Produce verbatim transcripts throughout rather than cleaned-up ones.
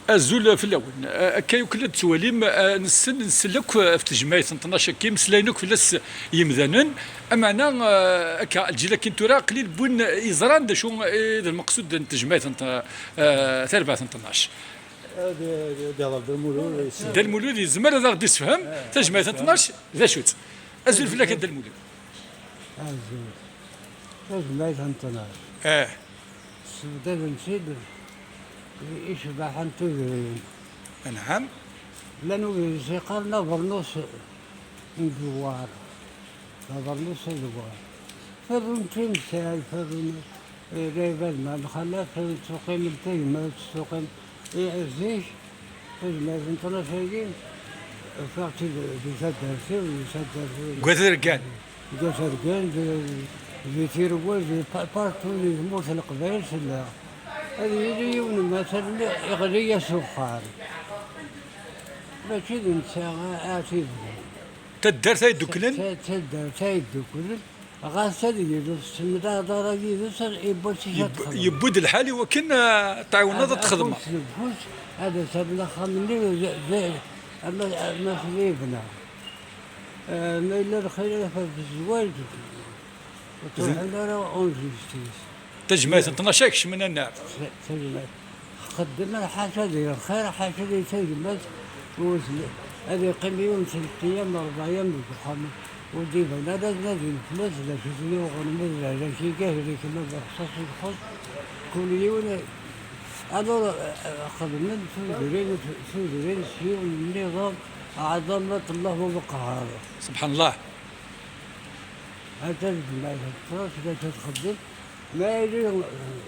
Azul fell-awen. Akka yukken la d-tettwalim, nessen, nsell akk ɣef tejmaɛt n tnac akka, mmeslayen akk fell-as yimdanen. Ameɛna, akka, lǧil akkin tura aql-i wwin yeẓran d acu i d lmeqsud n tejmaɛt n t-, tarbaɛt n tnac. Ad, ad ihḍer Dda Lmulud, yessefhem. Dda Lmulud yezmer ad aɣ-d-yessefhem tajmaɛt n tnac d acu-tt. Azul fell-ak a Dda Lmulud. Azul. Tajmaɛt n tnac. Eh. Ssebdaden-tt-id i ccbaḥa n tudrin. Anɛam. Llan wid i s-yeqqaren abernus n Dewwar. Abernus n Dewwar. Ferrun timsal, ferrun, eh, lɛibad ma mxalaf, ferrun tuqim n tegmat, tuqim, eh, zik, Tajmaɛt n tnac-agi, ufiɣ-tt-id di taddart-iw, di taddart-iw. Deg At Rgan. Deg At Rgan, di, di Tirwel, di pa-, partout di tmurt n Leqbayel tella. Ad yili yiwen n umatal iɣli-yas uxxam. Mačči d netta a, a t-ibnan. Taddart ay dduklen? Ta-, ta-, taddart ay dduklen. Ɣas ad yili ur tettemlaleḍ ara yid-s, iwwa-tt-ik ad txedmeḍ. Yewwi-d lḥal i wakken, ah, tɛiwneḍ ad txedmeḍ. Afus deg ufus, ad as-rren axxam-nni, d, d, ama, ama s yebna. Ah, ma yella lxir, ɣef zzwaǧ, ur ttruḥun ara en justice. Tajmaɛt n tnac ay ikecmen annar. Tajmaɛt. Xeddmen ḥaca di lxir, ḥaca di tagmat, ur tli-, ad yeqqim yiwen telt yyam, rebɛ yyam deg uxxam, ur d-iban ara ad nadin fell-as, d acu i ten-yuɣen, ma d lehlak-agi, ahlak, ma d lexṣaṣ i ixuṣṣ, kul yiwen, alors, xedmen tudrin, tudrin s yiwen nniḍen, ɛḍamat Llah wa qehhar. Subḥan Llah. Ata d lmayt, tras la txeddem, ma yili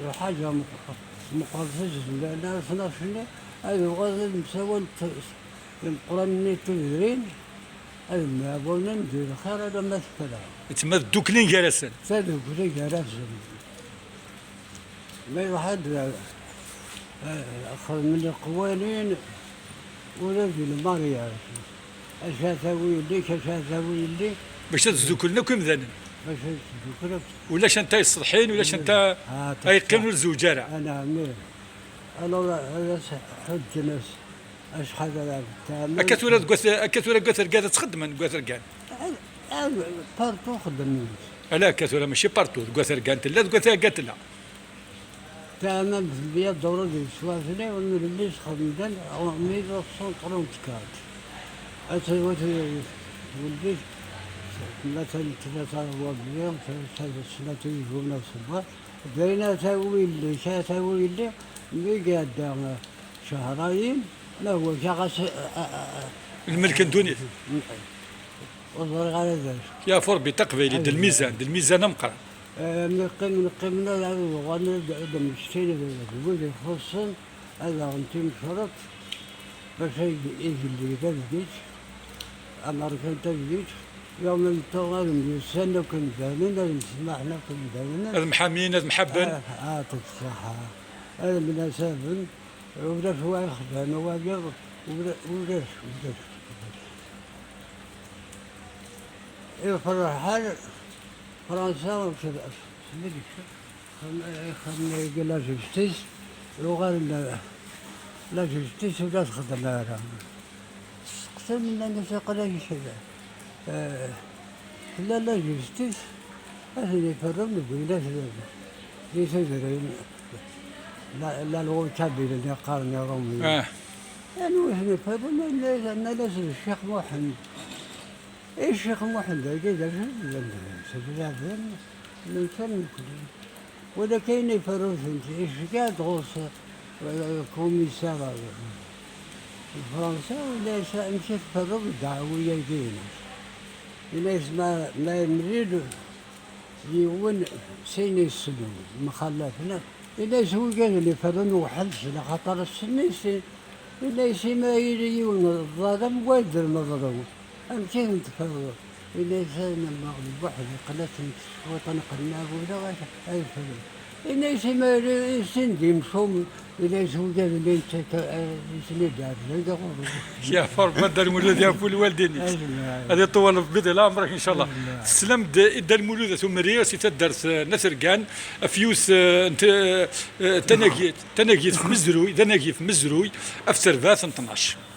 lḥaǧa meqqret, meqqret i zemlan ara tnac-nni, ad uɣalen ad msawal t-, imeqqranen-nni n tudrin, ad mɛawanen di lxir alamma tefra. Tma tdukli gar-asen. Tadukli gar-asen. Ma iruḥ ad, eh, xedmen leqwanin, ula di lmaryaj. Acu ara tawi yelli-k, acu ara tawi yelli-k. Bac ad sduklen akk imdanen. Bac ad sduklen akk. Ulac anta yeṣṣelḥin, ulac anta ah, ay yeqqimen ur zewǧ ara. Anɛam, ih. Alors, ad as-ḥuǧǧen ass. Acḥal ara tɛemmed. Akka tura deg wat-, akka tura deg At Rgan ad txeddmen deg At Rgan. Ah, ah, partout xeddmen. Ala, akka tura mačči partout. Deg At Rgan tella, deg At Rgan tella. Tɛemmed mya duru di Swafli, ur nelli sxedmen en mille neuf cent trente-quatre. Ad tawat weldi, tlata, tlata wabli, tlata snat yeguna ṣebber. Dayen ata willi, ata willi, mi iɛedda Cehrayen, ma hwa ka ɣas, a, a, a, lmelk n ddunit. Ur ẓriɣ ara d acu. Yeɛfu Rebbi taqbaylit, d lmizan, d lmizan ameqqran. Eh, neqqim, neqqim, ad uɣalen ad, ad mmektin d wid ixuṣṣen, ad aɣen timecreḍt, bac ay igelli tabditt, amerkan tabditt, yuɣ ma nettu ad myussan akk imdanen, ad msemaḥen akk imdanen. Ad mḥamin, ad mḥabben. Ah, ah, tefsaḥa. Ad mnasaben. Ulac wa ixedmen wayeḍ, ula-, ulac, ulac. Iḍfer lḥal, Fransa, ixdem la justice, yuɣal la, la justice ur la txeddem ara. Steqsan, nnan-as aql-ak, eh, tella la justice, ad ten-iferrun deg wilas di tudrin, la, la loi kabyle-nni qqaren Iṛumyen. Ah. Anwa i ten-iferrun? Nnan-as d Ccix Muḥend. I Ccix Muḥend-agi d acu i d-, d, d, d, d, d, Wala kayen iferru-tent, iceggeɛ-d ɣur-s, eh, kumisaṛ n Fransa, yenna-yas, "Amek i tferruḍ ddeɛwa-agi-ines?" Yenna-yas, "Ma, ma yemlil yiwen sin yeslen, mxallafen, yenna-yas, wigaden iferrun weḥd-sen, axaṭer ass-nni sin." Yenna-yas, "Imi yili yiwen ẓẓalem, wayeḍ d lmeḍlum, amek i ten-tferruḍ?" Yenna-yas, "Ad nemmeɣ d weḥd, iqqen-asen cwiṭ n qennaɛ, wala ad, ad ferrun." Yenna-yas, "Imi yili sin d imcumen, Ila yeswejad-nni yettak, eh, yesnid-d ɛebdan d aɣurru. Yeɛfa Rebbi a Dda Lmulud, yeɛfu lwaldin-is. Ad iṭewwel Rebbi di leɛmer-ik, ncallah. Teslam-d i Dda Lmulud At Umri si taddart, eh, n At Rgan, ɣef yiwet, eh, n t-, eh, tanagit, tanagit f mezruy, d anagi f mezruy, ɣef terbaɛt n tnac.